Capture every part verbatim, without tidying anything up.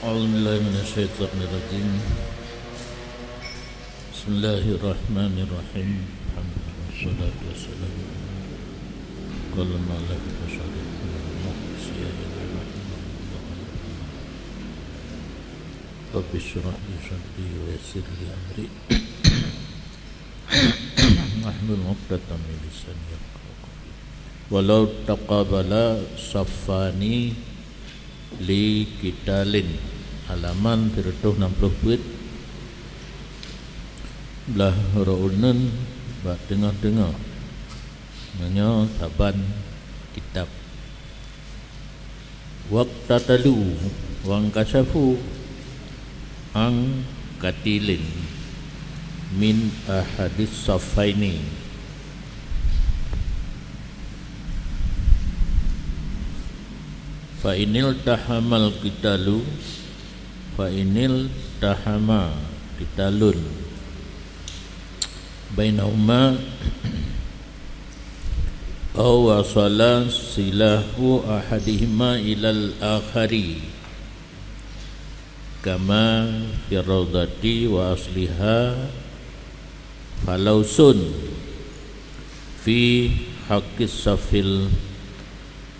أعوذ بالله من الشيطان الرجيم. بسم الله الرحمن الرحيم. الحمد لله والصلاة والسلام على قال ما لا بشر محمد سيدنا محمد. رب اشرح لي صدري ويسر لي أمري. واحلل عقدة من لساني يفقهوا قولي. Walau taqabala saffani li kitalin, halaman sireutoh nam ploh peuet, blah uroe uneun bak teungoh-teungoh, meunyoe saban kitab. Waqtatalu wankasyafu an katilin min ahadis saffaini. Fa inil tahamal kitalu, fa inil tahama kitalun bainahuma aw wasala silahu ahadihima ilal akhari, kama fi raudati wa asliha falausun fi haqqis safil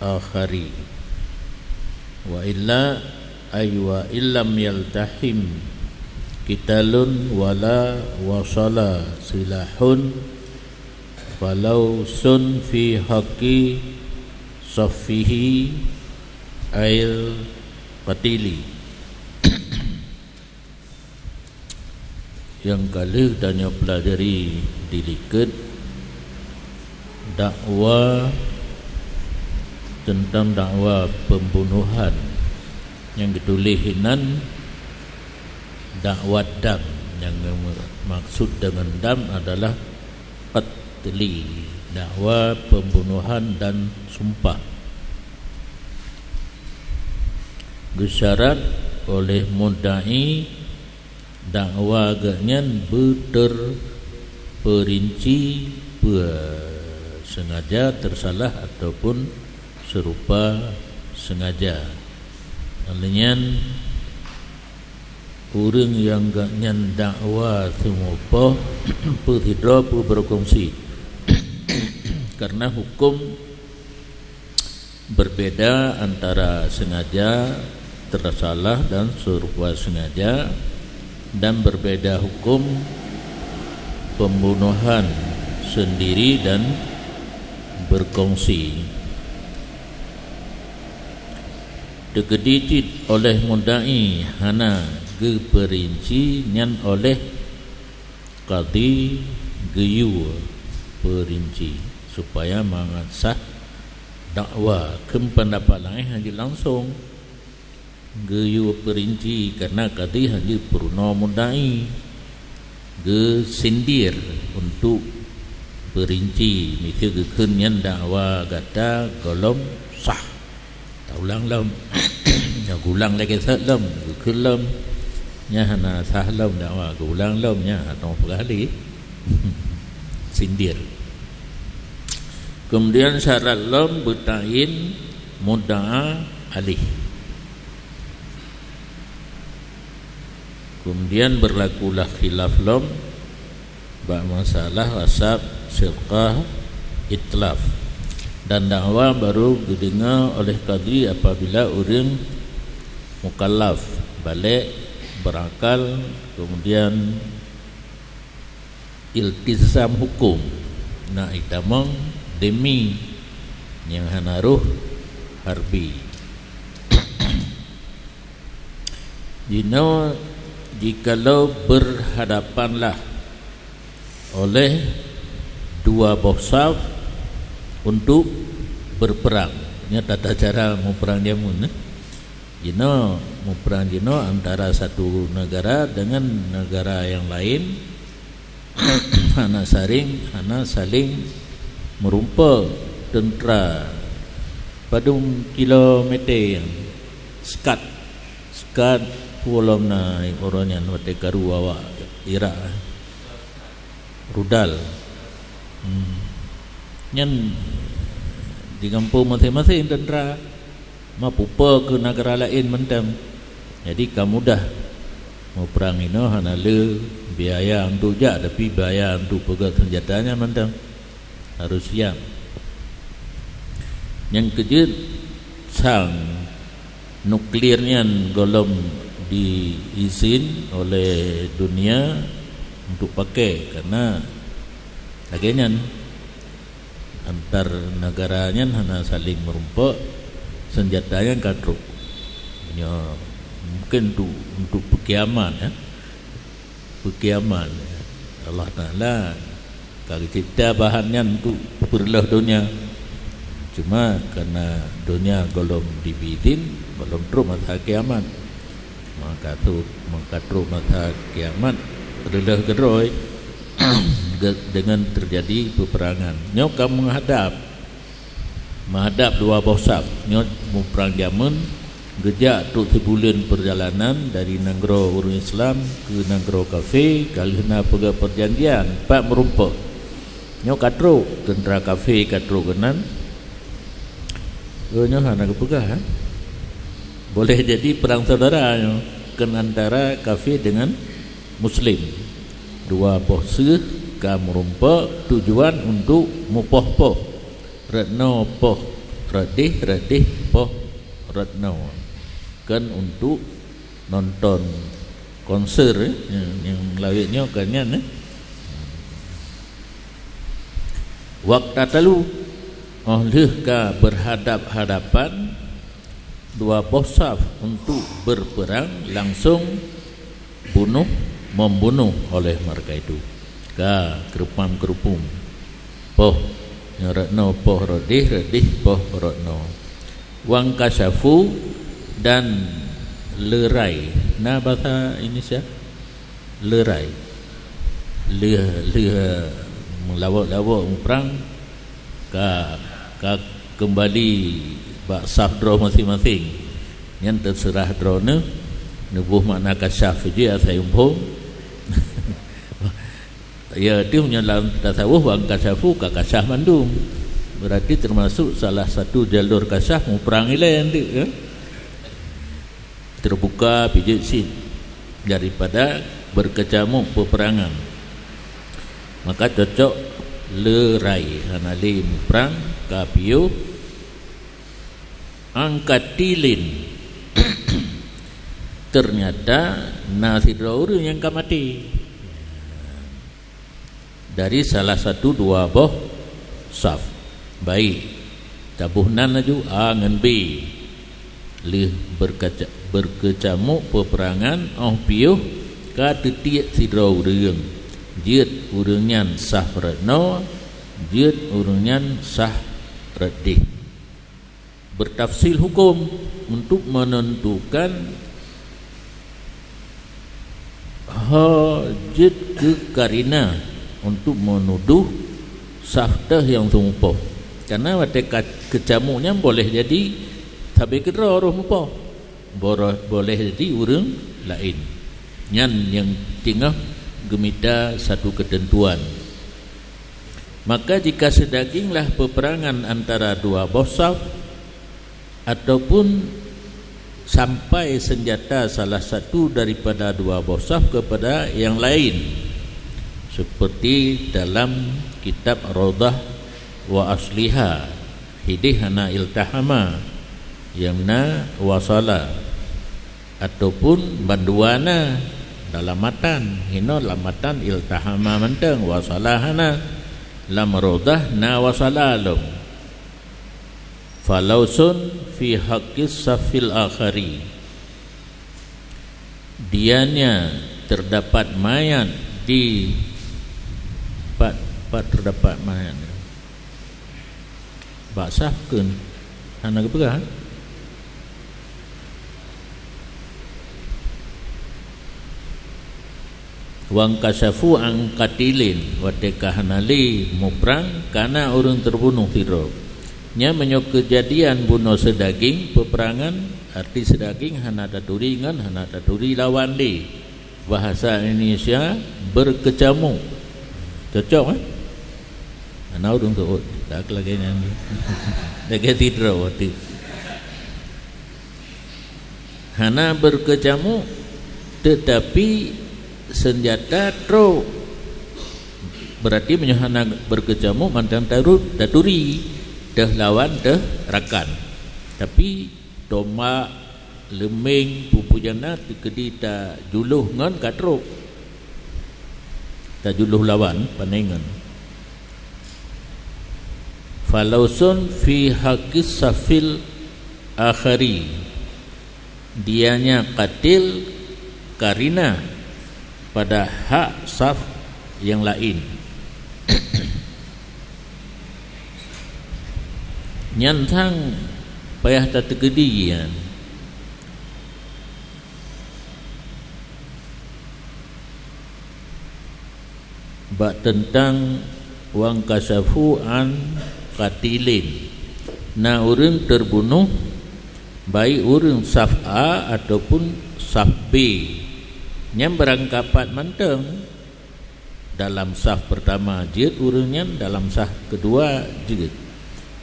akhari, wa illa ay wa illam yaltahim kitalun wala wasala silahun falausun fi haqqi saffihi ail qatili. Nyang ka lheueh tanyoe peulajari di likot, dakwa, teuntang dakwa peumbunohan nyang geutuléh inan dakwa dam, nyang maksud deungon dam adalah qatli, dakwa peumbunohan dan sumpah. Geusyarat oleh mudda'i dakwa geuhnyan beuteupeurinci peue, sengaja, teusalah, ataupun seurupa sengaja. Lheueh nyan, ureuëng nyang geuhnyan dakwa seumeupah peusidroe peubeurkongsi, karena huköm berbeda antara sengaja, tersalah, dan serupa sengaja, dan berbeda hukum pembunuhan sendiri dan berkongsi. Teukeudi cit oleh mudai hana geupeurinci, nyan oleh kadhi geuyue peurinci, supaya mangat sah dakwa. Kheun peundapat laén hana jeuet langsong geuyue peurinci, karena kadhi hana jeuet peurunoe mudai, geusindir untuk peurinci, miseue geukheun nyan dakwa gata gohlom sah. Taulang lom. Nyoe geulang lagée sot lom, geukheun lom. Nyan hana sah lom dakwa, geulang lom, nyan hana peugah lé. Sindir. Kemudian syarat lom beutain mudda'a alaih. Kemudian berlakulah khilaf lom bak masalah asab, sirqah, itlaf. Dan dakwa baru geudeungoe oleh kadhi apabila ureuëng mukallaf, balek, berakal, kemudian iltizam hukum, na itamong demi nyang hana roh harbi. Jinoe jikalau berhadapanlah oleh dua boh saf untuk berperang. Nyoe tata cara muprang jameun, eh. Jinoe muprang jinoe antara satu negara dengan negara yang lain, hana saring, hana saling meurumpa teuntara padum kilometer sekat, sekat pulo na uroe nyan watée karu awak Irak, rudal. Hmm. Nyan digampông maséng-maséng teuntara, ma pupa keu negara laén mantong. Jadi ka mudah muprang inoe, hana le biaya untuk jak, tapi biaya untuk peugöt seunjata nyan mantong harôh siap. Nyang keujeuet sang nuklir nyan gohlom diizin oleh dunia untuk pakai, karena lagèe nyan antar negara nyan hana saling meurumpok, seunjata nyan ka trok. Nyoe mungken untuk, untuk peukiamat, ya. Peukiamat. Allah Taala ka geucipta bahan nyan untuk peureuloh donya. Cuma karena donya gohlom diizin, gohlom trok masa kiamat. Maka tu, maka trok masa kiamat, reuloh keudroe ge-, dengan terjadi peperangan. Nyoe ka meuhadab, meuhadab dua boh saf. Nyoe muprang jameun, geujak trok sibuleuen peurjalanan dari nanggroe ureuëng Islam keu nanggroe kafé, ka lheueh na peugah peujanjian, pat meurumpok. Nyoe ka trok, teuntra kafé ka trok keunan. Oh, nyoe hana geupeugah, eh? Boleh jadi perang saudara nyoe, keu antara kafé dengan muslim. Dua boh seueh ka meurumpok tujuan untuk mupoh-poh. Retno poh rot deh, rot deh poh retno. Kan untuk nonton konser, eh, nyang, nyang lawét nyoe kan nyan, eh. Waqtatalu, oh lheueh ka berhadap-hadapan, dua boh saf untuk berperang langsung bunuh, membunuh oleh mereka itu. Ka keurupam-keurupum. Poh, nyoe retno poh rot deh, rot deh poh retno. Wangkasyafu dan leurai. Na bahasa Indonesia? Leurai. Leuh, leuh meulawok-lawok muprang ka, ka keumbali bak saf droe maséng-maséng. Nyan teuseurah droeneuh, neuboh makna kasyaf jih asai muphom. Ya, itu meunyoe lam tasawuf, wangkasyafu ka kasyaf mandum. Berarti termasuk salah satu jalur kasyaf muprang ilée nteuk, ya. Terbuka pijeuet sit daripada berkecamuk peperangan. Maka cocok leurai, hana lé muprang, ka piôh, angkatilin. Ternyata na sidroe ureuëng nyang ka maté. Dari salah satu dua boh saf. Baik, taboh nan laju A ngon B. Lheueh berkaca-, berkecamuk peperangan, óh piôh ka teutiek sidroe ureuëng. Jeuet ureuëng nyan saf retno, jeuet ureuëng nyan saf ret deh. Bertafsil hukum untuk menentukan ho jeuet keu karinah untuk menuduh saf teuh nyang teumupoh. Karena watée ka keucamuk nyan boleh jadi sabe keudroe roh mupoh. Boro-, boleh jadi ureuëng laén. Nyan nyang teungoh geumita satu keuteuntuan. Maka jika seudaginglah peperangan antara dua boh saf, ataupun sampai senjata salah satu daripada dua boh saf kepada yang lain, seperti dalam kitab Raudhah wa Asliha, hidih hana iltahama, nyang na wasala, ataupun bandua na dalam matan, hino lam matan iltahama mantong, wasala hana, lam Raudhah na wasala lom. Falausun fi haqqis safil akhari. Dianya terdapat mayat di pat, pat terdapat mayat. Bak saf keun hana geupeugah. Wangkasyafu angkatilin, watée ka hana lé muprang, kana ureuëng teubunoh sidroe. Nyan meunyoe keujadian bunoe seudaging peperangan, arti seudaging hana taturi ngon hana taturi lawan lé. Bahasa Indonesia, berkecamuk. Cocok, eh? Hana ureuëng seuôt. Tak lagée nyan. Lagée sidroe watée. Hana beukeucamuk, teutapi seunjata trok. Beurati meunyoe hana beukeucamuk mantong taru-, taturi, teuh lawan teuh rakan. Tapi tombak, leumeng, peue-peue nyang na teukeudi tajulôh ngon ka trok. Tajulôh lawan, pane ngon. Falausun fi haqqis safil akhari. Dianya qatil karinah pada hak saf nyang laén. Nyan sang payah tateukeudi nyan. Bak teuntang wangkasyafu an qatilin, na ureuëng teubunoh, baik ureuëng saf A ataupun saf B. Nyan beurangkapat mantong. Dalam saf peurtama jeuet ureuëng nyan, dalam saf keudua jeuet.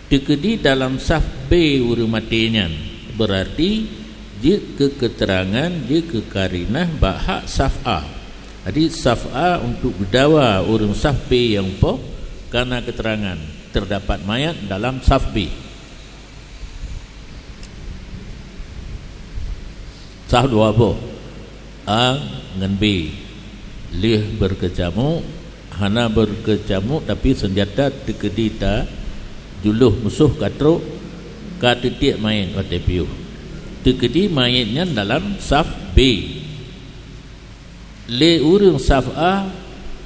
Teukeudi dalam saf B ureuëng maté nyan, beurati jeuet keu keuteurangan, jeuet keu karinah bak hak saf A. Jadi, saf A untuk geudawa ureuëng saf B nyang poh kana keuteurangan teudapat mayat dalam saf B. Saf dua boh, A ngon B. Lheueh beukeucamuk, hana beukeucamuk, tapi seunjata teukeudi tajulôh musoh ka trok, ka teutiek manyét watée piôh. Teukeudi manyét nyan dalam saf B. Lé ureuëng saf A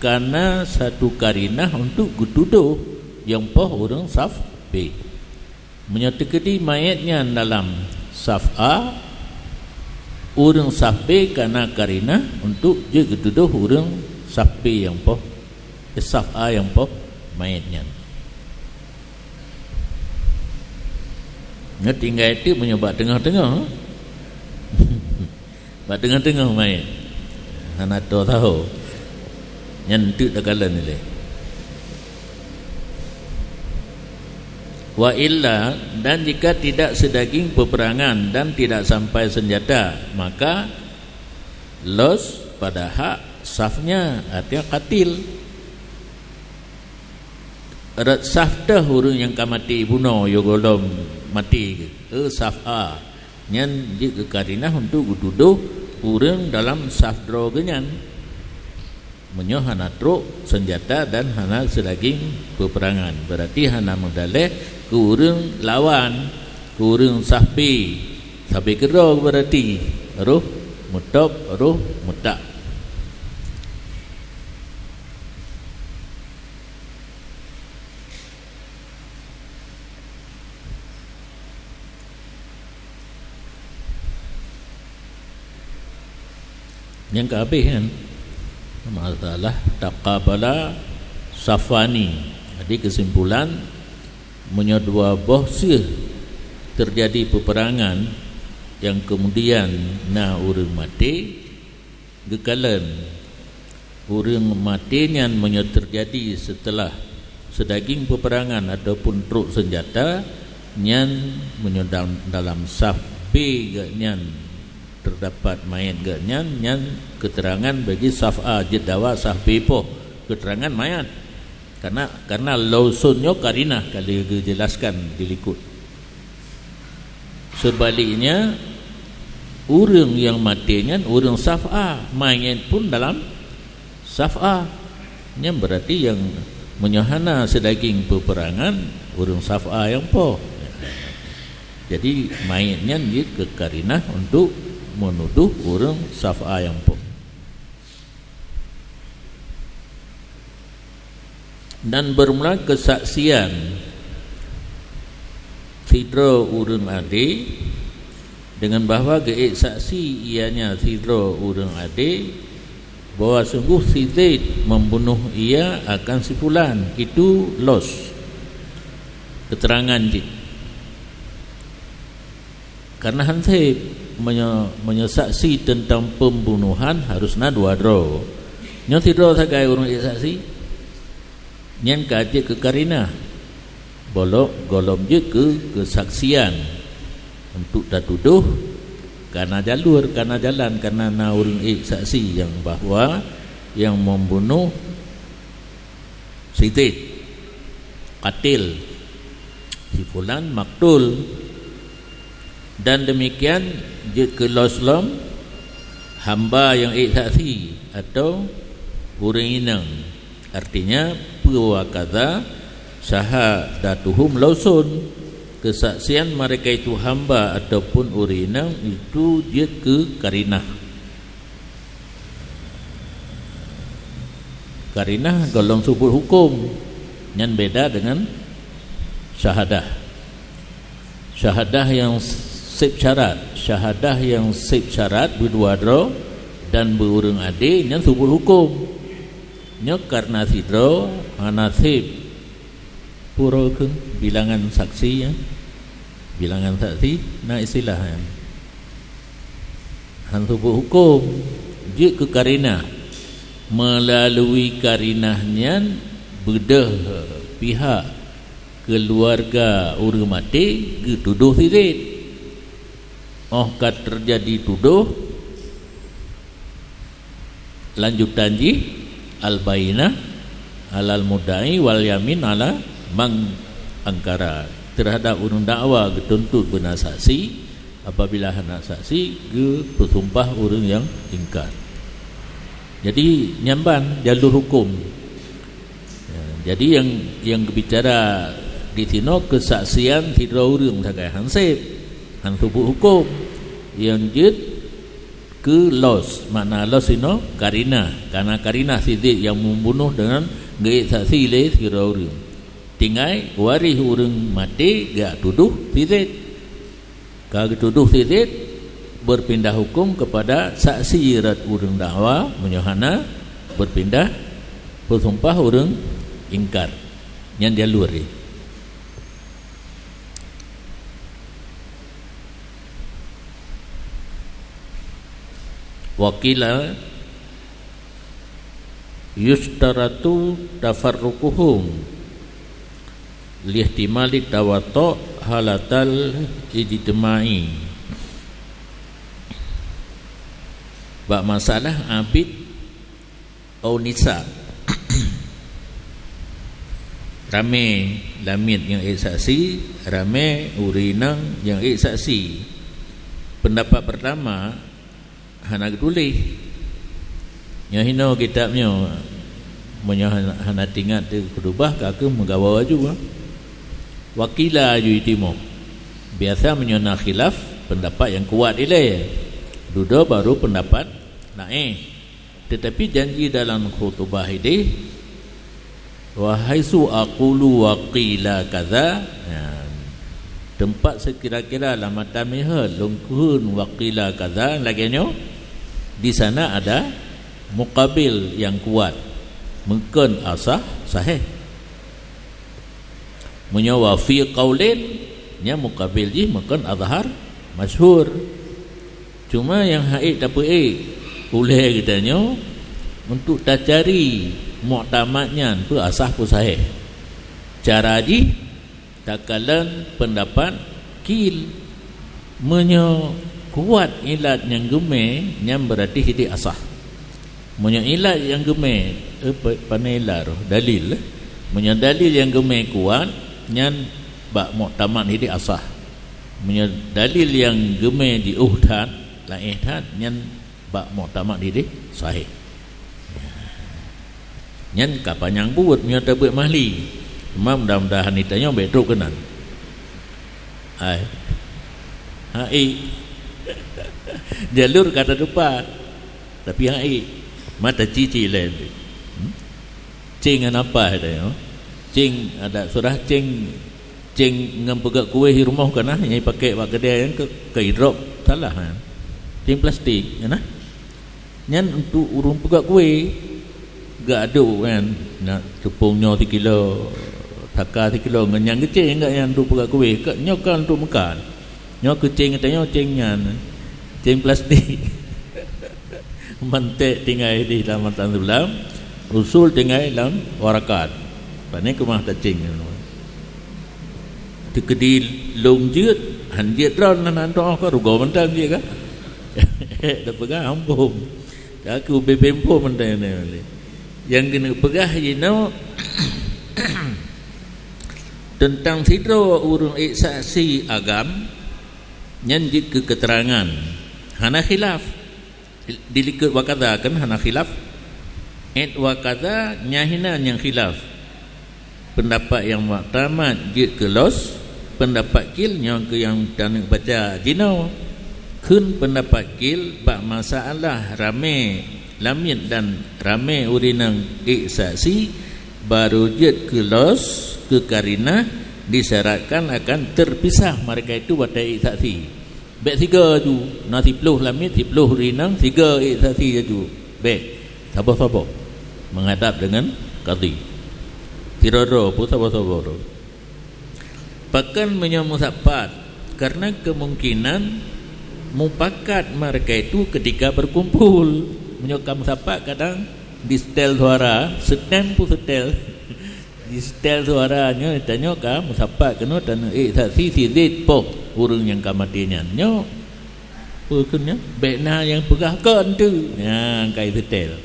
kana satu karinah untuk geutudôh nyang poh ureuëng saf B. Meunyoe teukeudi manyét nyan dalam saf A, ureuëng saf B kana karinah untuk jeuet geutudôh ureuëng saf B nyang poh, eh, saf A nyang poh manyét nyan. Nyoe tinggai teuk meunyoe bak teungoh-teungoh. Bak teungoh-teungoh manyét. Hana toe saho. Nyan teuk takalon ilée. Wa illa, dan jika tidak sedaging peperangan dan tidak sampai senjata, maka los pada hak safnya, artinya qatil. Rot saf teuh ureuëng nyang ka maté bunoe, yo gohlom maté, eh, saf A. Nyan jeuet keu karinah untuk geutudôh ureuëng dalam saf droe geuh nyan. Meunyoe hana trok seunjata dan hana seudaging peuperangan, beurati hana meudaleh keu ureuëng lawan, keu ureuëng saf B. Saf B keudroe beurati roh mutôb, roh mutak. Nyang ka habéh kan? Masalah taqabala safani. Jadi, keusimpulan, meunyoe dua boh seuh teujadi peuperangan nyang keumudian na ureuëng maté, geukalon ureuëng maté nyan meunyoe teujadi seuteulah seudaging peuperangan ataupun trok seunjata, nyan meunyoe dal-, dalam saf B geuh nyan teudapat manyét geuh nyan, nyan keuteurangan bagi saf A jeuet dawa saf B poh keuteurangan manyét. Karena, karena lausun nyoe karinah ka lheueh geujeulaskan di likot. Seubaliknya, ureuëng nyang maté nyan ureuëng saf A, manyét pun dalam saf A. Nyan beurati nyang meunyoe hana seudaging peuperangan, ureuëng saf A nyang poh. Jadi, manyét nyan jeuet keu karinah untuk meunudôh ureuëng saf A nyang poh. Dan bermula kesaksian sidroe ureuëng adé, dengan bahwa geuék saksi ianya sidroe ureuëng adé, bahwa sungguh si Zaid membunuh ia akan si Fulan, itu los keterangan jih. Karena han sép, meunyoe, meunyoe saksi teuntang peumbunohan harôh na dua droe. Nyoe sidroe sagai ureuëng ék saksi, nyan ka jeuet keu karinah. Bolok gohlom jeuet keu keusaksian untuk tatudôh Kana jalur, kana jalan, kana na ureuëng ék saksi nyang bahwa nyang membunuh si Zaid, qatil si fulan, maktul. Dan demikian jeuet keu los lom hamba nyang ék saksi atau ureuëng inong. Artinya, peue wa kadza syahadatuhum lausun, kesaksian mereka itu hamba ataupun ureuëng inong itu jeuet keu karinah. Karinah golom subut hukum, nyan beda dengan syahadah. Syahadah nyang seb syarat, syahadah nyang seb syarat beudua droe dan beu ureuëng adé, nyan subut hukum. Nyoe karena sidroe hana seb pura keu bilangan saksi, ya. Bilangan saksi na istilah, ya. Han subut hukum, jeuet keu karinah. Melalui karinah nyan beudôh pihak keuluwarga ureuëng maté geutudoh si Zaid. Óh ka teujadi tudoh, lanjutan jih, al-bayyinah alal mudda'i wal yamin ala man angkara. Terhadap ureuëng dakwa geutuntut beuna saksi, apabila hana saksi, geupeusumpah ureuëng nyang ingkar. Jadi, nyan ban jalur hukum. Ya, jadi nyang, nyang geubicara di sinoe keusaksian sidroe ureuëng sagai, han seb, han subut hukum. Nyang jeuet keu los, makna los sinoe karinah. Karena karinah si Zaid nyang membunuh dengan geuék saksi lé sidroe ureuëng. Tinggai waréh ureuëng maté geujak tudoh si Zaid. Ka geutudoh si Zaid, beupindah hukum keupada saksi rot ureuëng dakwa, meunyoe hana, beupindah peusumpah ureuëng ingkar. Nyan jalur jih. Wa qila yusytaratu tafarruquhum lihtimali tawatu' halatal ijtima'i. Bak masalah abid au nisa. Ramé lamiet nyang ék saksi, ramé ureuëng inong nyang ék saksi. Pendapat pertama, hana geutuléh. Nyoe hinoe kitab nyoe. Meunyoe hana, hana tingat teuh keudubah, ka kheueh meugawa laju, ha. Wa qila aju itimoh. Biasa meunyoe na khilaf, pendapat nyang kuat ilée. Dudoe baru pendapat laén. Tetapi janji dalam khutubah idéh, "Wa haitsu aqulu wa qila kadza." Nah, teumpat seukira-kira lam matan meuheuet lôn kheun "wa qila kadza" lagée nyoe, di sana ada mukabil nyang kuat, meukheun asah, sahih. Meunyoe "wa fi qaulin", nyan mukabil jih meukheun azhar, masyhur. Cuma nyang ha'ék tapeuék ulée geutanyoe untuk tacari muktamad nyan peue asah peue sahih. Cara jih takalon peundapat qil. Meunyoe kuat ilat nyang geumé, nyan beurati sidéh asah. Meunyoe ilat nyang geumé, eh, pa-, pane ilat roh, dalil, eh. Meunyoe dalil nyang geumé kuat, nyan bak muktamad sidéh asah. Meunyoe dalil nyang geumé jiôh that, laén that, nyan bak muktamad sidéh sahih. Nyan ka panyang buet meunyoe tabeuet mahli. Cuma mudah-mudahan di tanyoe bék trok keunan. Hai. Hai. Jalur ka tatupat. Tapi hai. Mata cici laén. Hmm? Céng hana paih tanyoe. Céng adat surah céng, céng ngon peugöt kuéh di rumoh ka na, nyang jipakék bak keudè nyan keu, keu idrop salah nyan. Céng plastik, ya na? Nyan untuk ureuëng peugöt kuéh. Geuaduk kan, na teupông nyoe sikilo, saka sikilo, ngon nyang geucéng gak nyan untuk peugöt kuéh. Ka, nyoe kan untuk meukat. Nyoe keu céng geutanyoe céng nyan. Céng plastik. Manték tinggai di lam matan seubelah, usul tinggai lam warakat. Pane keumah tacéng. Teukeudi lôn jeuet, han jeuet droe nan, nan doh ka rugoe mantong jih ka. Eh, dah peugah ampôn. Aku bebempo mentang ni. Yang kena peugah jinoe tentang sidroe ureuëng ék saksi agam, nyan jeuet keu keterangan. Hana khilaf. Di likot wa kadza kan hana khilaf. Ét wa kadza nyan hina nyang khilaf. Pendapat nyang muktamad jeuet keu los, pendapat kil nyoe keu nyang taneuk baca jinoe. Kheun pendapat kil bak masalah ramé lamiet dan ramé ureuëng nyang ék saksi, baru jeuet keu los, keu karinah, disyaratkan akan terpisah mereka itu watée ék saksi. Bék sigoe laju, na siploh lamiet, siploh ureuëng inong, sigoe ék saksi laju. Bék, saboh-saboh menghadap dengan kadhi. Sidroe-droe pun saboh-saboh tu. Pakon meunyoe meusapat, karena kemungkinan mupakat mereka itu ketika berkumpul. Meunyoe ka meusapat, kadang disetel suara, setem pun setel. Disetel suara nyoe, tanyoe ka meusapat keunoe taneuk ék saksi sidit poh ureuëng nyang ka maté nyan. Nyoe, peue kheun nyan? Bék na nyang peugah kon tu. Nyan ka isetel.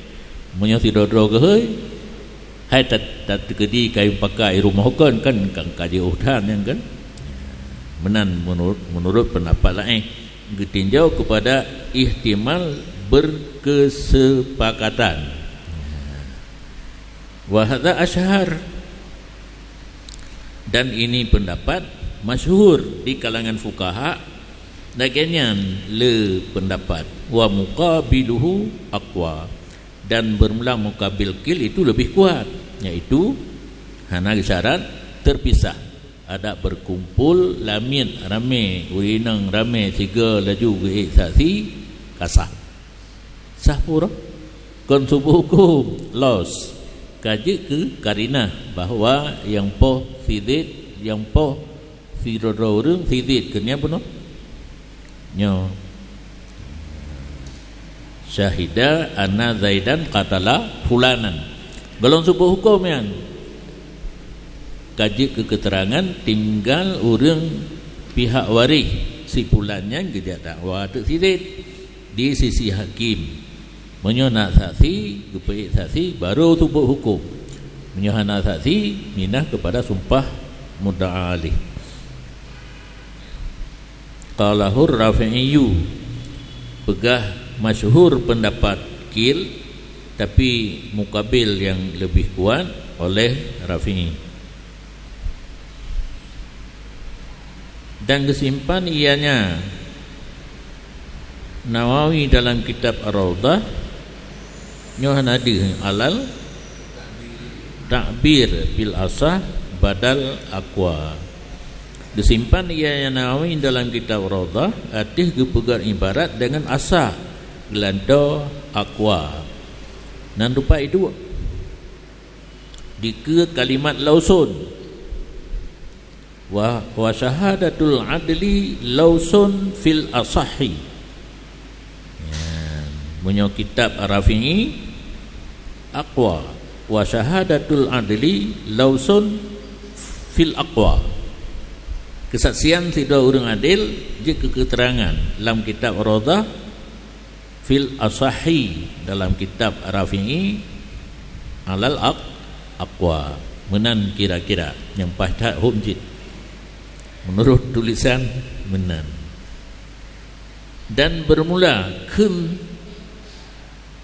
Meunyoe sidroe-droe keuhai, hai tat-, tateukeudi kayém pakai rumoh kon kan, kan ka jiôh that nyan kan. Meunan menurut, menurut pendapat laén, geutinjau kepada ihtimal berkesepakatan. Wa hadza asyhar. Dan ini pendapat masyhur di kalangan fuqaha, lagée nyan le pendapat. Wa muqabiluhu aqwa. Dan bermula muqabil kil itu lebih kuat, yaitu hana syarat terpisah. Adak berkumpul lamiet ramé, ureuëng inong ramé, sigoe laju geuék saksi, ka sah. Sah pura. Kon suboh huköm, los. Ka jeuet keu karinah bahwa nyang poh sidit, nyang poh sidroe-droe ureuëng sidit keu nyan bunoe. Nyoe. Syahida anna Zaidan qatala fulanan. Gohlom suboh huköm nyan. Ka jeuet keu keterangan tinggal ureuëng pihak waréh si fulan nyan geujak dakwa teuk sidit di sisi hakim. Meunyoe na saksi, geupeuék saksi, baru suboh huköm. Meunyoe hana saksi, minah keupada sumpah mudda'a alaih. Qalahur Rafi'iyyu, peugah masyhur pendapat kil, tapi mukabil nyang leubeh kuat oleh Rafi'i. Dan geusimpan ianya Nawawi dalam kitab Ar-Raudhah, nyoe hana deuh alal takbir bil asah badal aqwa. Geusimpan ianya Nawawi dalam kitab Raudhah, ateueh geupeugah ibarat dengan asah geulantoe aqwa. Nan rupa iduek dikeue kalimat lausun. Wa, wa syahadatul adli lausun fil asahhi. Nyan, meunyoe kitab Rafi'i aqwa, wa syahadatul adli lausun fil aqwa. Keusaksian sidroe ureuëng adil jeuet keu keuterangan lam kitab Raudhah fil asahhi dalam kitab Rafi'i alal aq-, aqwa. Meunan kira-kira nyang paih that hom jih. Menurut tulisan meunan. Dan bermula kheun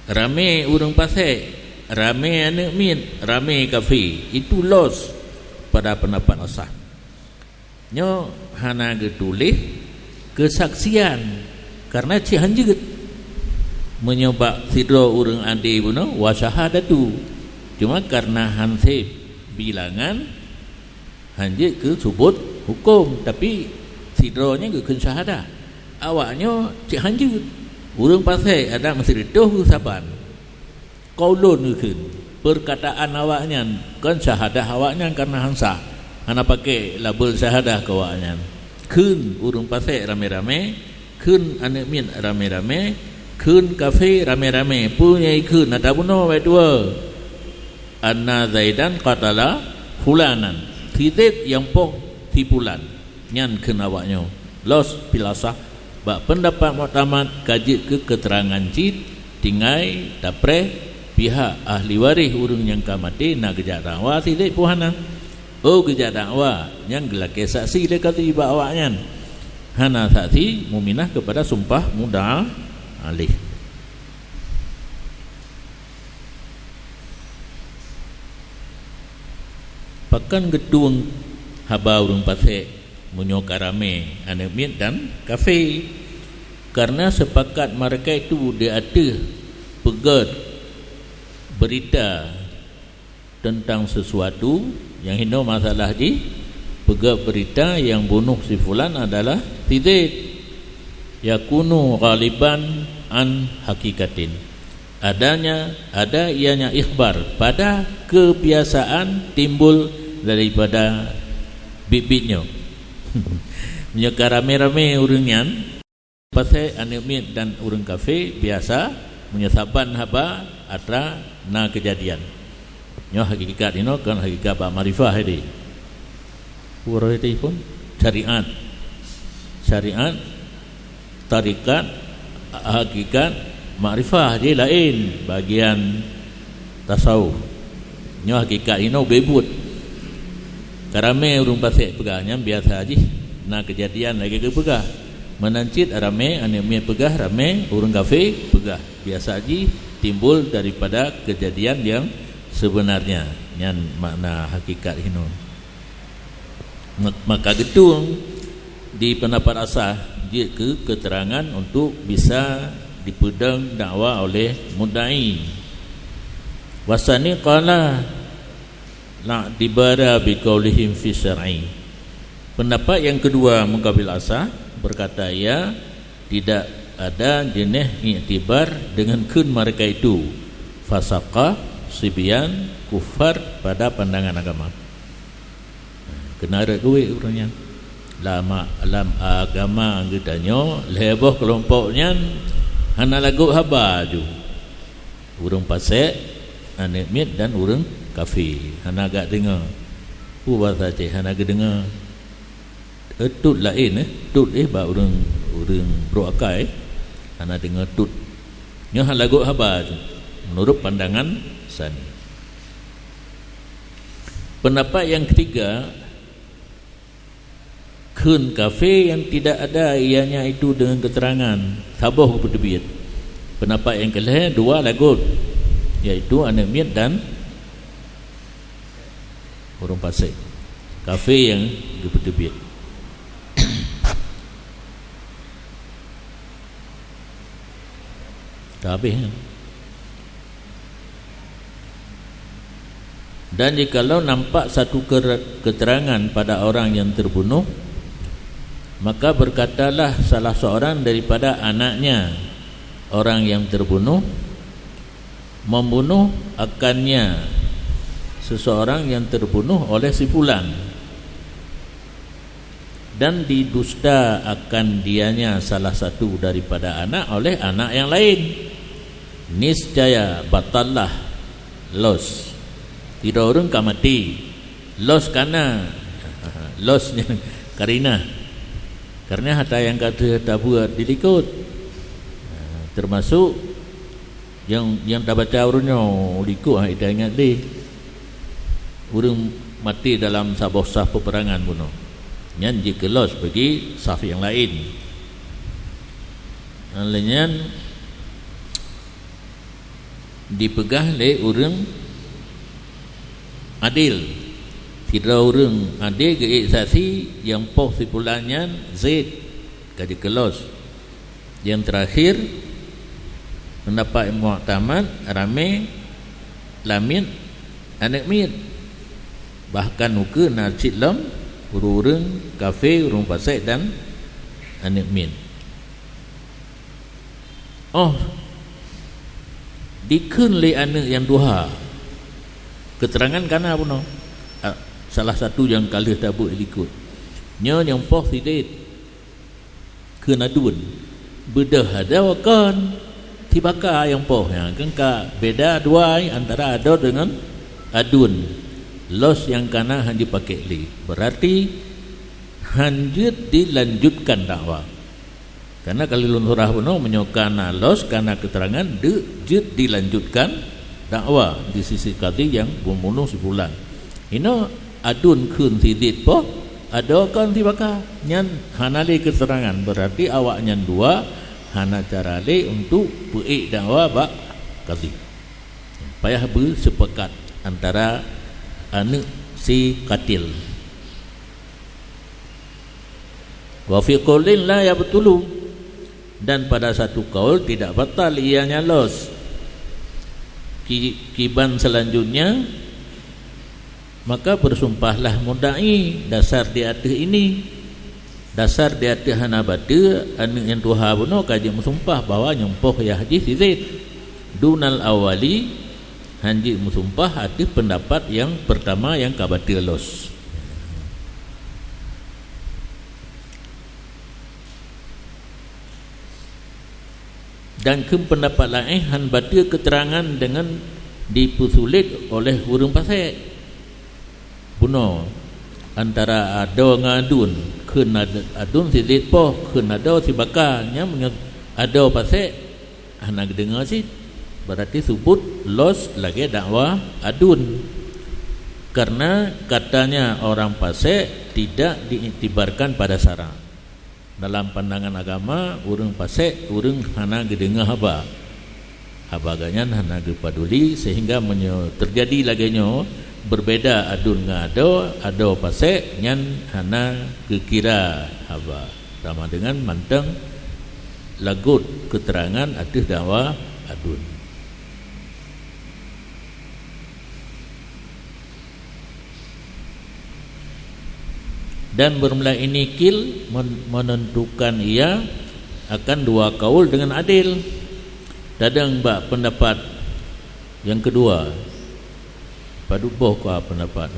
ramé ureuëng pasék, ramé aneuëk miet, ramé kafé. Itu los pada pendapat asah. Nyoe hana geutuléh keusaksian, kareuna cit han jeuet. Meunyoe bak sidroe ureuëng adé bunoe, wa syahadatu. Cuma kareuna han sép bilangan, han jeuet keu subot hukôm, tapi sidroe nyan geukheun syahadah. Awaknyoe cit han jeuet. Ureuëng pasék adak meusireutôh geusaban. Qaulun geukheun, peurkataan awaknyan, kon syahadah awaknyan kareuna han sah, hana paké label syahadah keu awaknyan. Kheun ureuëng pasék ramé-ramé, kheun aneuëk miet ramé-ramé, kheun kafé ramé-ramé, peue nyang jikheun ata bunoe wahé dua. Anna Zaidan qatala fulanan, si Zaid nyang poh si fulan. Nyan kheun awaknyoe, los fil asah, Bak peundapat muktamad ka jeuet keu keuteurangan cit, tinggai tapreh pihak ahli waréh ureuëng nyang ka maté na geujak dakwa sidék peue hana. Oh geujak dakwa nyang geulakée saksi lé kadhi bak awaknyan. Hana saksi muminah keupada sumpah mudda'a alaih. Pakon geutueng haba ureuëng pasék meunyoe ka ramé aneuëk miet dan kafé? Kareuna seupakat meureuka itu di ateueh peugét beurita teuntang sisuatu nyang hinoe masalah jih, peugét beurita nyang bunoh si fulan adalah si Zaid. Yakunu ghaliban an hakikatin. Adanya, ada ianya ikhbar pada kebiasaan timbul daripada biet-biet nyoe. Meunyoe ka ramé-ramé ureuëng nyan, pasék aneuëk miet dan ureuëng kafé biasa meunyoe saban haba atra na keujadian. Nyoe hakikat inoe kon hakikat bak makrifah tadi. Uroe tadi pun syariat. Syariat, tarekat, hakikat, makrifah je laén bagian tasawuf. Nyoe hakikat inoe ubé buet. Ka ramé ureuëng pasék peugah nyan biasa jih na keujadian lagée geupeugah. Meunan cit ramé aneuëk miet peugah, ramé ureuëng kafé peugah. Biasa jih timbul daripada keujadian nyang seubeunarnya. Nyan makna hakikat hinoe. Mak-, maka geutueng di peundapat asah jeuet keu keuteurangan untuk bisa dipeudong dakwa oleh mudda'i. Wasani qala la i'tibara biqaulihim fi syar'i. Pendapat yang kedua muqabil asah berkata ia tidak ada jeuneh iktibar dengan kheun mereka itu fasaqah, sibyan, kufar pada pandangan agama. Keuneuk rot duek ureuëng nyan. Lam, lam agama geutanyoe lhée boh keulompok nyan hana lagot haba ju. Ureuëng pasék, aneuëk miet dan ureuëng kafé hana gak deungoe. Peue basa cit hana geudeungoe? Eh, tut laén, eh, tut, eh, bak ureuëng, ureuëng brok akai, eh, hana deungoe tut. Nyoe hana lagot haba tu, menurut pandangan sani. Pendapat yang ketiga, kheun kafé yang tidak ada ianya itu dengan keterangan, saboh geupeuteubiet. Pendapat yang kelhée dua lagot, yaitu aneuëk miet dan ureuëng pasék. Kafé nyang geupeuteubiet. Ka habéh nyan. Dan jikalau nampak satu ker-, keterangan pada orang yang terbunuh, maka berkatalah salah seorang daripada anaknya orang yang terbunuh, membunuh akannya seseorang yang terbunuh oleh si fulan, dan didusta akan dianya salah satu daripada anak oleh anak yang lain, niscaya batallah, los. Sidroe ureuëng ka maté, los kana, los nyan karinah. Kareuna hata nyang ka teuh tabuet dilikot. Termasuk nyang, nyang tabaca ureuëng nyoe likot hana ingat deh. Ureuëng maté dalam saboh saf peuperangan bunoe. Nyan jikeulos bagi saf nyang laén. Lheueh nyan dipeugah lé ureuëng adil. Sidroe ureuëng adil geuék saksi nyang poh si fulan nyan Zaid ka jikeulos. Nyang teurakhir, pendapat muktamad ramé lamiet aneuëk miet. Bahkan ukeue na cit lom ureuëng kafé, ureuëng pasék dan aneuëk miet. Oh, dikheun lé aneuëk nyang tuha. Keuteurangan kana bunoe. Ah, salah satu nyang ka lheueh tabeuet likot. Nyoe nyang poh sidéh kheun aduen. Beudôh adoe kon sibaka nyang poh. Nyan kan ka beda dua antara adoe deungon aduen. Los nyang kana hana jipakék lé. Berarti hana jeuet dilanjutkan dakwa. Karena ka lôn surah bunoe, meunyoe ka na los, ka na keuterangan, deuk jeuet dilanjutkan dakwa di sisi kadhi nyang bunuh si fulan. Inoe adun kheun si Zaid poh, adoe kon si Baka, nyan hana lé keuterangan, berarti awaknyan dua hana cara lé untuk peuék dakwa bak kadhi. Payah beuseupakat antara aneuëk si katil. Wa fi qaulin la yabtulu, dan pada satu kaul tidak batal ianya los. Ki-, kiban selanjutnya, maka bersumpahlah mudda'i dasar di ateueh ini. Dasar di ateueh hana bateue, aneuëk nyang tuha bunoe ka jimeusumpah bahwa nyang poh yah jih si Zaid. Dunal awali, hana jimeusumpah ateueh pendapat nyang pertama nyang ka bateue los. Dan kheun pendapat laén hana bateue keuterangan dengan dipeusulet oleh ureuëng pasék. Bunoe, antara adoe ngon adun, kheun ad-, adun si Zaid poh, kheun adoe si Baka, nyan meunyoe adoe pasék, hana geudeungoe cit, berarti subut los lagée dakwa adun. Karena katanya orang pasék tidak diiktibarkan pada syarak. Dalam pandangan agama, ureuëng pasék, ureuëng hana geudeungoe haba. Haba geuh nyan hana geupaduli, sehingga meunyoe teujadi lagée nyoe, beubeda adun ngon adoe, adoe pasék, nyan hana geukira haba, sama dengan mantong lagot keuterangan ateueh dakwa adun. Dan bermula ini kil men-, menentukan ia akan dua kaul dengan adil. Tadong bak pendapat nyang keudua. Padub boh ka pendapat?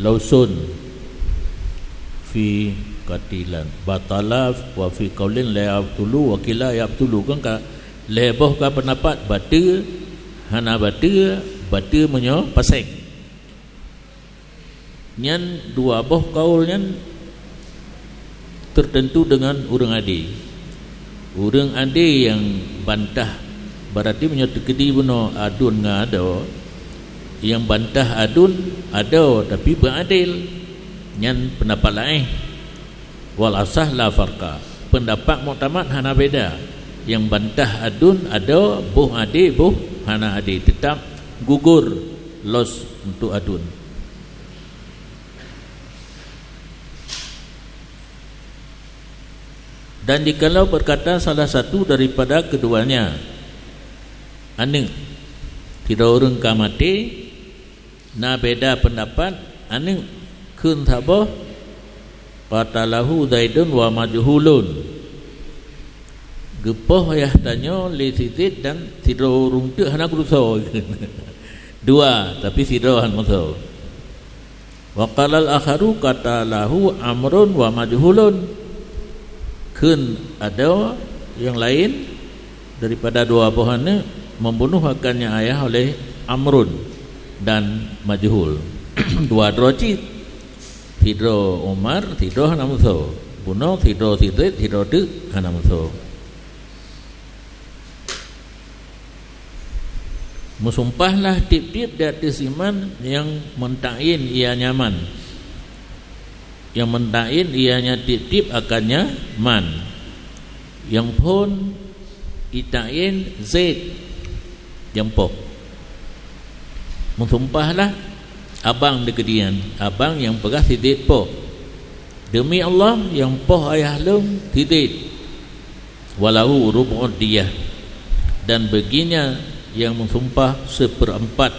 Lausun fi katilan batala wa fi qaulin la yabtulu wa qila yabtulu. Kan ka lhée boh ka pendapat, bateue, hana bateue, bateue meunyoe pasék. Nyan dua boh kaul nyan tertentu dengan ureuëng ade. Ureuëng ade nyang bantah, berarti meunyoe teukeudi bunoe adun ngon adoe, nyang bantah adun adoe tapi beuadil, nyan pendapat laén. Wal asah la farqa. Pendapat muktamad hana beda. Nyang bantah adun adoe, boh ade, boh hana ade, tetap gugur los untuk adun. Dan jikalau berkata salah satu daripada keduanya, aneuëk, sidroe ureuëng ka maté, na beda pendapat, aneuëk kheun saboh, qatalahu Zaidun wa majhulun. Geupoh ayah tanyoe lé si Zaid dan sidroe ureuëng teuk hana geutusoe. Dua, tapi sidroe hana meusoe. Wa qalal akharu qatalahu Amrun wa majhulun. Kheun adoe nyang laén daripada dua boh aneuëk membunuh akannya ayah oleh Amrun dan majhul. Dua droe cit. Sidroe Umar, sidroe hana meusoe. Bunoe sidroe si Zaid, sidroe teuk hana meusoe. Meusumpahlah tieb-tieb di ateueh si man nyang meutaén ianya man. Nyang meutaén ianya tieb-tieb akannya man. Nyang phon itaén Zaid nyang poh. Meusumpahlah abang dikeue nyan, abang nyang peugah si Zaid poh. Demi Allah nyang poh ayah lôn si Zaid, walahu rubu'ud diyah, dan baginya nyang meusumpah seupeureuempat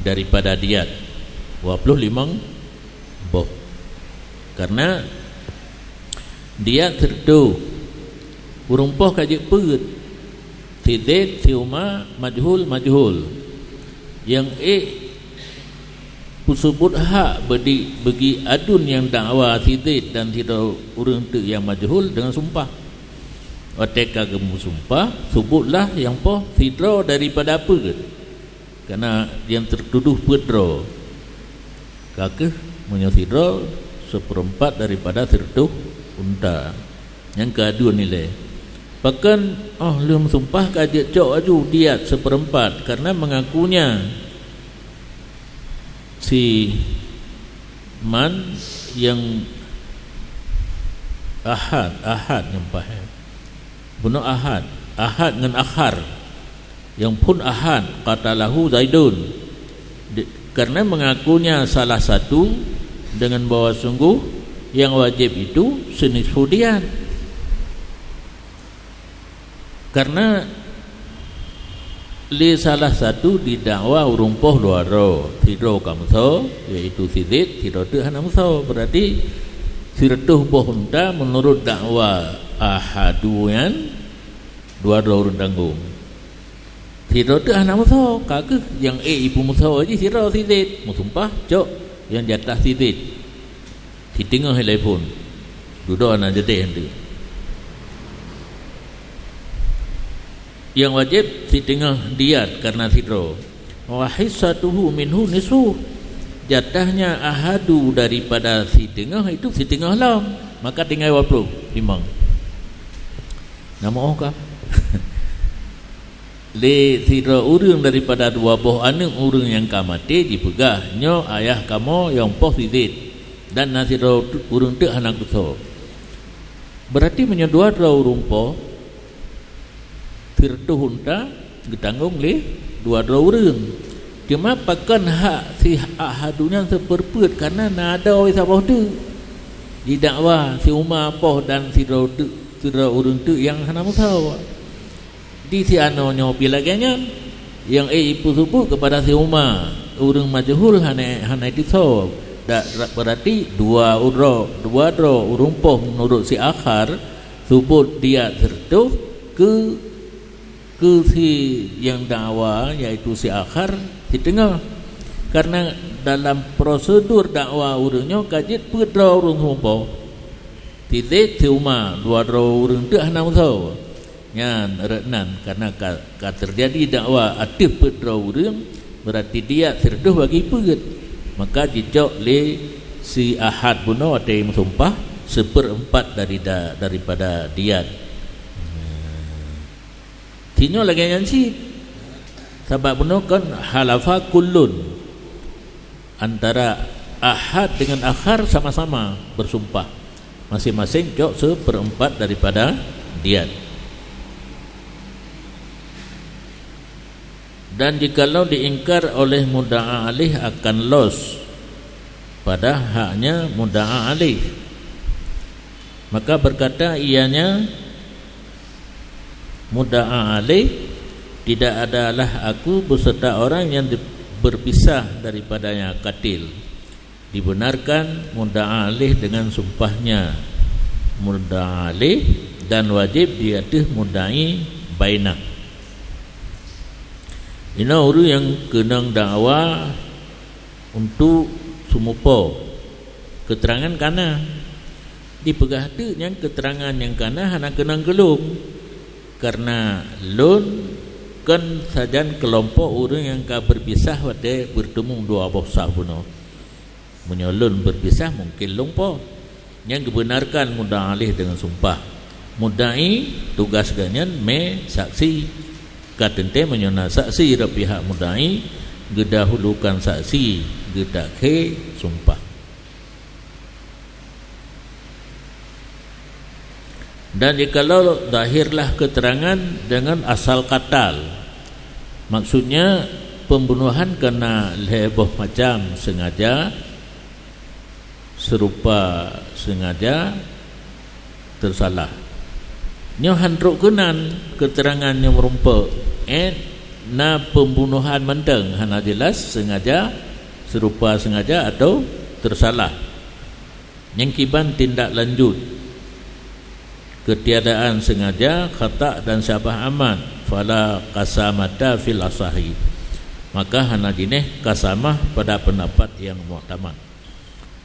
daripada diyat, dua ploh limong boh. Karena diyat sireutoh, ureuëng poh ka jeuet peuet, si Zaid, si Umar, majhul, majhul. Nyang ék peuseubut hak beudik bagi adun nyang dakwa si Zaid dan sidroe ureuëng teuk nyang majhul deungon sumpah. Watée ka geumeusumpah, seubutlah nyang poh sidroe daripada peuet, karena nyang teutudoh peuet droe. Ka kheueh meunyoe sidroe seupeureuempat daripada sireutoh unta. Nyang keudua nilai. Pakon óh lheueh meusumpah ka jeuet cok laju diat seupeureuempat karena mengakunya si man nyang ahad, ahad nyang pahe. Bunoe ahad, ahad ngon akhar. Nyang phon ahad, qatalahu Zaidun. Di-, karena mengakunya salah satu dengan bahwa sungguh yang wajib itu senisfu diat. Karena lé salah satu didakwa ureuëng poh dua droe, sidroe ka meusoe, yaitu si Zaid, sidroe teuk hana meusoe. Berarti sireutôh boh unta menurut dakwa ahadu nyan dua droe ureuëng tanggong. Sidroe teuk hana meusoe, ka kheueh nyang ék ipeumeusoe jih sidroe si Zaid, meusumpah cok nyang jatah si Zaid. Siteungoh ilée phon. Dudoe na jadeh teuk. Nyang wajéb siteungoh diat karena sidroe. Wa hissatuhu minhu nisfu. Jatahnya ahadu daripada siteungoh itu siteungoh lom, maka tinggai dua ploh limong. Na meu'oh ka? Lé sidroe ureuëng daripada dua boh aneuëk ureuëng nyang ka maté jipeugah, "Nyoe ayah kamoe nyang poh si Zaid, dan na sidroe tu-, ureuëng teuk hana kusoe." Berarti meunyoe dua droe ureuëng poh, sireutôh unta geutanggong lé dua droe ureuëng. Teuma pakon hak si ahadu nyan seupeurpeuet, karena na adoe saboh teuk. Didakwa si uma poh dan sidroe teuk, sidroe ureuëng teuk nyang hana meusoe. Di si anoe nyoe pih lagée nyan, nyang ék ipeusubuet keupada si uma, ureuëng majhul hana, hana jisoe. Da-, ra-, berarti dua uroe, dua droe ureuëng poh meunurot si akhar, subuet diat sireutôh keu, keu si nyang dakwa, yaitu si akhar, siteungoh. Karena dalam prosedur dakwa ureuëng nyoe ka jeuet peuet droe ureuëng seumeupôh. Si Zaid, si uma, dua droe ureuëng teuk hana meusoe. Nyan rot nan, karena ka, ka teujadi dakwa ateueh peuet droe ureuëng, berarti diat sireutôh bagi peuet. Maka jicok lé si ahad bunoe watée meusumpah seupeureuempat dari da-, daripada diat. Sinyoe lagée nyan cit. Sabab bunoe kon halafa kullun. Antara ahad dengan akhar sama-sama bersumpah. Masing-masing cok seupeureuempat daripada diat. Dan jikalau diingkar oleh mudda'a alaih akan los pada haknya mudda'a alaih, maka berkata ianya, mudda'a alaih, "Tidak adalah aku beserta orang yang di-, berpisah daripadanya katil." Dibenarkan mudda'a alaih dengan sumpahnya mudda'a alaih dan wajib di ateueh mudda'i bainah. Inoe ureuëng nyang keunong dakwa untuk seumeupôh, keuteurangan ka na. Dipeugah teuk nyan keuteurangan nyang ka na hana keunong keu lôn, karena lôn kon sajan keulompok ureuëng nyang ka beurpisah watée beurteumong dua boh saf bunoe. Meunyoe lôn beurpisah, mungken lôn poh. Nyan geubenarkan mudda'a alaih deungon sumpah. Mudda'i, tugaih geuh nyan mé saksi. Ka teuntée meunyoe na saksi dari pihak mudda'i, geudahulukan saksi, geutakhe sumpah. Dan jikalau zahirlah keterangan dengan asal katal, maksudnya pembunuhan kena lhée boh macam, sengaja, serupa, sengaja, tersalah. Nyoe han trok keunan keterangan nyang meurumpok, eh, na pembunuhan mantong hana jelas sengaja, serupa sengaja atau tersalah. Nyang kiban tindak lanjut ketiadaan sengaja, khata dan syabah amad, fala qasamata fil asahi. Maka hana jinéh qasamah pada pendapat yang muktamad.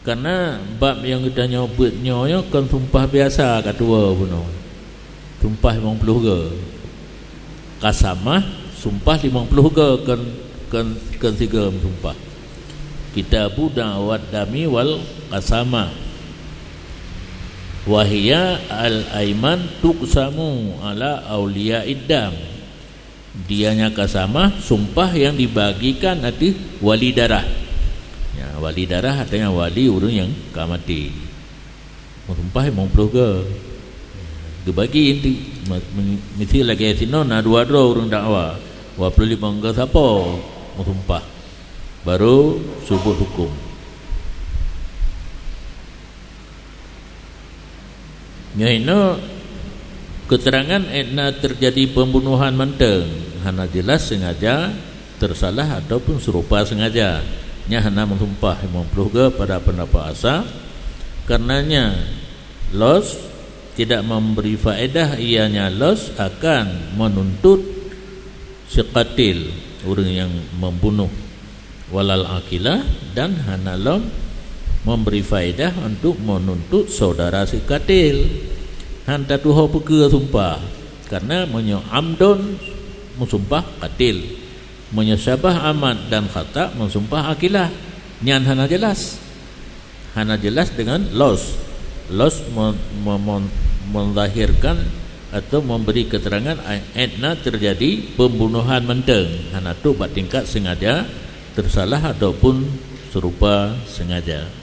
Karena bab nyang geutanyoe beuet nyoe nyoe kon sumpah biasa ka tuwoe bunoe. Sumpah limong ploh go. Qasamah, sumpah limong ploh go kon, kon, kon sigo meusumpah. Kitabu da'wad dami wal qasamah. Wahia al-aiman tuqsamu ala auliya iddam. Dianya qasamah, sumpah yang dibagikan ateueh wali darah. Ya, wali darah artinya wali ureuëng nyang ka maté. Meusumpah limong ploh goe. Geubagi inti, me-, me-, misi lagée sinoe na dua droe ureuëng dakwa. Dua ploh limong goe sapo meusumpah. Baru subut huköm. Nyoe inoe keuterangan étna teujadi peumbunohan mantong, hana jeulaih seungaja, teusalah ataupun seurupa seungaja. Nyan hana meusumpah limong ploh goe pada peundapat asa. Karenanya, los tidak memberi faedah, ianya los akan menuntut si qatil, ureuëng nyang membunuh, walal aqilah, dan hana lom memberi faedah untuk menuntut saudara si qatil. Han tatuho peue keu sumpah, karena meunyoe amdon meusumpah qatil, meunyoe syabah amad dan khata meusumpah aqilah, nyan hana jeulaih. Hana jeulaih deungon los. Los me-, me-, me-, menzahirkan atau memberi keterangan étna teujadi peumbunohan mantong, hana trok bak tingkat seungaja, teusalah ataupun seurupa seungaja.